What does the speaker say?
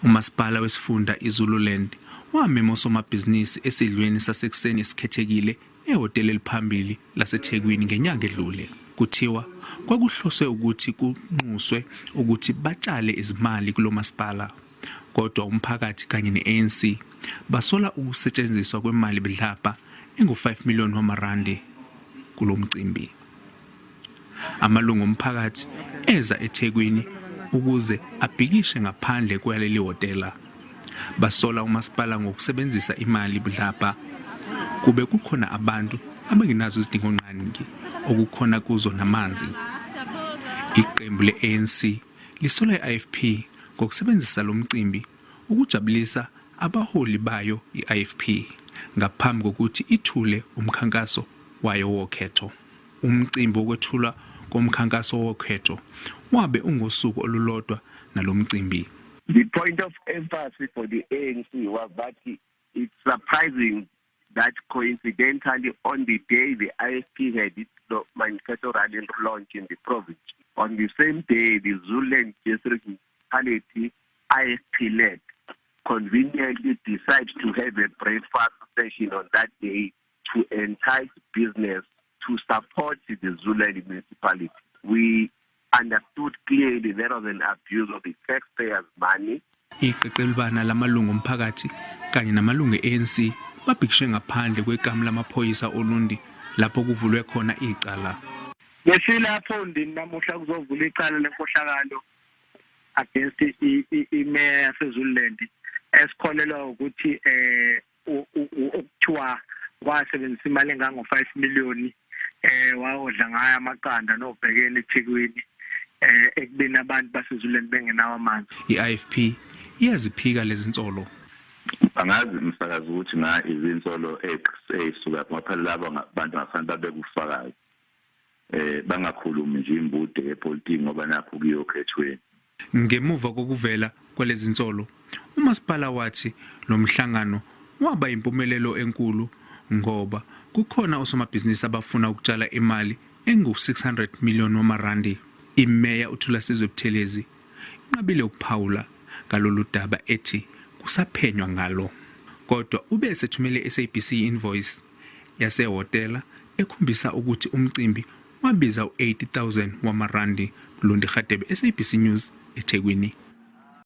Umasipala wesifunda iZululand wamema osomabhizinisi esidlweni sasekuseni esikhethekile ehhotela eliphambili laseThekwini ngenyanga edlule. Kuthiwa kwakuhloswe ukuthi kunxuswe ukuthi batshale izimali kulo masipala. Kodwa umphakathi kanye ne-ANC basola ukusetshenziswa kwemali budlabha engu-5 million wamarandi kulo mcimbi. Amalungu omphakathi eza eThekwini ukuze abhikishe ngaphandle kwaleli hhotela. Basola umasipala ngokusebenzisa imali budlabha kube kukhona abantu abangenazo izidingongqangi okukhona kuzo namanzi. Iqembu le-ANC lisola i-IFP ngokusebenzisa lo mcimbi ukujabulisa abaholi bayo i-IFP ngaphambi kokuthi ithule umkhankaso wayo wokhetho. Umcimbi wokwethulwa komkhankaso wokhetho wabe ungosuku olulodwa nalo mcimbi. The point of emphasis for the ANC was that it's surprising that coincidentally on the day the IFP had its manifesto rally launch in the province, on the same day the Zululand District Municipality IFP-led conveniently decided to have a breakfast session on that day to entice business to support the Zululand municipality. We understood clearly there was an abuse of the taxpayers' money. Iqeqelibana lamalungu omphakathi kanye namalungu e-ANC babhikishe ngaphandle kwekamu lamaphoyisa oLundi lapho kuvulwe khona icala. Besilapho Ondini namuhla kuzovula icala lenkohlakalo against imeya yaseZululand esikholelwa ukuthi okuthiwa wasebenzisa imali engango-5 million wawodla ngayo amaqanda nobhekene eThekwini ekubeni abantu baseZululand bengenawo amanzi. I-IFP iyaziphika lezi nsolo. Angazi umsakazi ukuthi nga izinsolo ey'suka ngoba phela laba bantu ngafanele babeke ubufakazi, bangakhulumi nje imbude yepolitiki ngoba nakho kuyokhethweni. Ngemuva kokuvela kwalezi nsolo, umasipala wathi lo mhlangano waba impumelelo enkulu ngoba kukhona osomabhizinisi abafuna ukutshala imali engu-600 million wamarandi. Imeya uThulasizwe Buthelezi inqabile ukuphawula ngalolu daba ethi kusaphenywa ngalo. Kodwa ube esethumele i-SABC invoice yasehhotela ekhombisa ukuthi umcimbi wabiza u-80,000 wamarandi. Lundi Radebe, SABC News, eThekwini.